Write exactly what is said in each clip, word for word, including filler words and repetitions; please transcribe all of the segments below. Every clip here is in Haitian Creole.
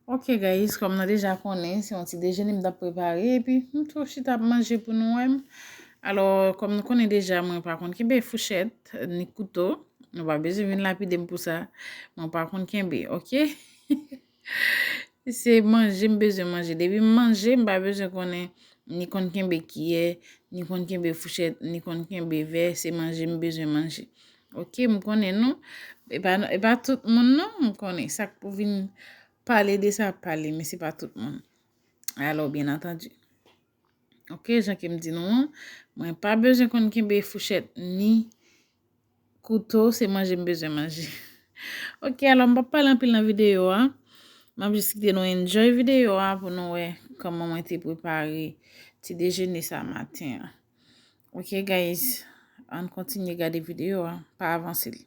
Ok guys, kòm nou deja konnen, se yon ti dejene m t ap prepare, epi m tou chita ap manje pou nou wè m. Alò, kòm nou konnen deja, mwen pa konn kenbe fouchèt, ni kouto. Nou pa bezwen vin lapide m pou sa. Mwen pa konn kenbe, ok? Se manje m bezwen manje. Depi m manje, m pa bezwen konnen ni konn kenbe kiyè, ni konn kenbe fouchèt, ni konn kenbe vè. Se manje m bezwen manje. Ok, m konnen nou. E pa, e pa tout moun non, m konnen. Sa k pou vin pale de sa, pale, men se pa tout moun. Alò, byen antandi. Ok, jan ke m di nou an, mwen pa bezwen konn kenbe fouchèt ni kouto, se manje m bezwen manje. Ok, alò m p ap pale anpil nan videyo a. M ap jis kite nou enjoy videyo a pou nou wè kòman mwen te prepare ti dejene sa maten an. Ok, guys, ann kontinye gade videyo a, pa avanse l.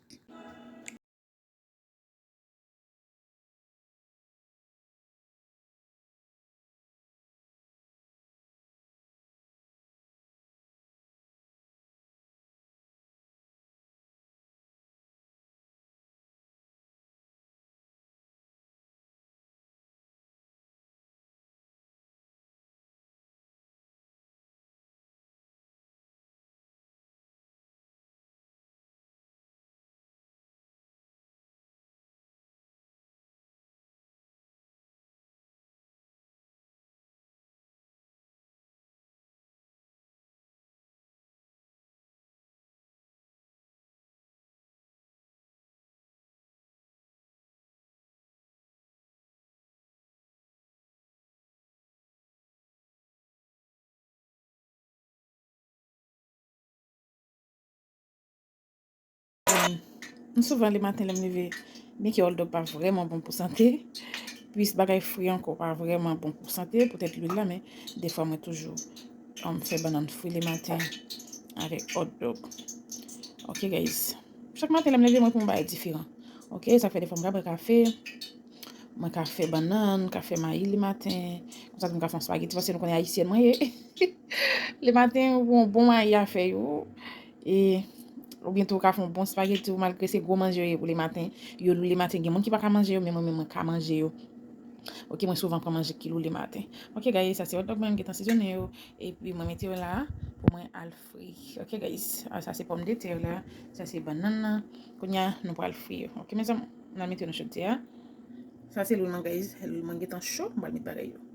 M souvan lematen lè m leve, byenke hotdog pa vrèman bon pou sante, plis bagay fri ankò pa vrèman bon pou sante, poutèt lwil la, men defwa mwen toujou, um, fè bannann fri lematen avèk hotdog. Ok guys, chak maten lè m leve, mwen pou yon bagay diferan. Ok, sa fè defwa m ka bwè kafe, mwen ka fè bannann, ka fè mayi lematen, konsa tou m ka fè yon spaghetti, paske nou konnen ayisyèn mwen ye. Lematen, ou gon bon mayi a fè yo. E, oubyen tou ou ka fè yon bon spaghetti, ou malgre se gwo manje yo ye pou lematen. Yo lou lematen, gen moun ki pa ka manje yo, men mwen menm mwen ka manje yo. Ok, mwen souvan pran manje ki lou lematen. Ok, guys, sa se hotdog mwen, m gentan sizone yo. Epi mwen mete yo la pou mwen al fri. Ok, guys, ah, sa se pòmdetè la, sa se bannann nan. Kounye a, nou pral fri yo. Ok, mezanmi, n al mete yo nan chodyè a. Sa se lwil mwen, guys. Lwil mwen gentan cho, m pral met bagay yo.